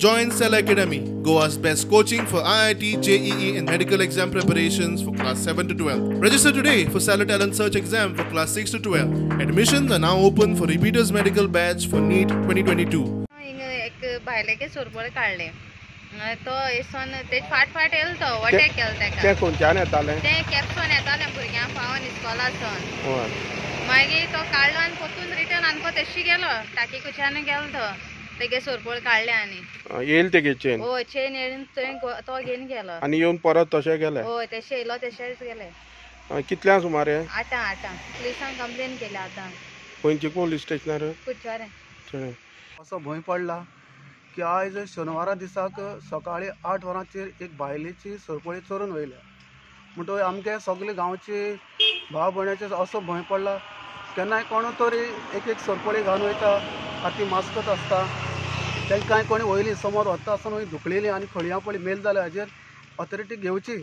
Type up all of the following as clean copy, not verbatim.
Join Cell Academy, Goa's best coaching for IIT, JEE and medical exam preparations for class 7 to 12. Register today for Cellar Talent Search exam for class 6 to 12. Admissions are now open for repeaters medical batch for NEET 2022. हिंगा एक बायलेके सोरपळ काडले तो एसन ते फाट फाट येयलो तो overtake केलो तेका. तें खंयच्यान येतालें? तें केपसोन येतालें भुरग्यांक पावोन इस्कोलासून. मागीर तो काडलो आनी परतून रिटर्न आमकां तेशी गेलो टाकी कुच्यान गेलो तो तेगे सोरपळ काडले आनी येयल तेगे चेन. हय चेन येवन थंय तो घेवन गेलो आनी येवन परत तशें गेले. हय तेशें येयलो तेशेंच गेले. कितल्या सुमारे? आठां आठां पुलिसांक कंप्लेन केल्या आतां. खंयचे पोलीस स्टेशनार? कुडचडें. असो भंय पडला की आयज शेनवारा दिसाक सकाळी 8 वरांचेर एक बायलेची सरपळी चोरून व्हेल्या. म्हणटकच आमगे सगळे गांवचे भाव भयणाचे असो भंय पडला केन्नाय कोण तरी एक एक सरपळी घालून वयता हाती मास्कच आसता तांकां कोणी वयली समोर वता आसतना धुकलेली आनी खळयां पळय मेल जाल्या हाजेर ऑथॉरिटी घेवची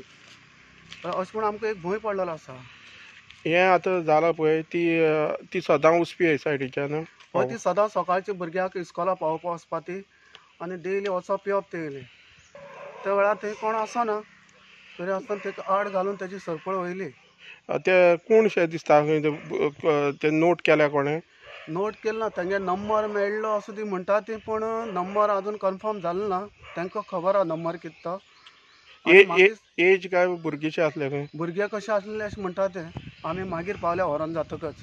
अशें म्हूण आमकां एक भंय पडलेलो आसा. हें आतां जालां पळय ती ती सदां वचपी ह्या सायडीच्यान. हय ती सदां सकाळची भुरग्यांक इस्कोला पावोवपा वचपा ती आनी डेली वचप येवप तेगेलें. त्या वेळार थंय कोण आसना तरी आसतना ताका आड घालून तेजी सरपळ वयली. ते कोण शें दिसता ते नोट केल्या कोणें? नोट केलें ना, तेंगे नंबर मेळ्ळो असो ती म्हणटा ती, पूण नंबर आजून कन्फर्म जालो ना. तांकां खबर आहा नंबर कितें तो. एज काय भुरगीं आसले खंय? भुरगे कशे आसले अशें म्हणटा ते आमी मागीर पावल्या व्हरोन जातकच.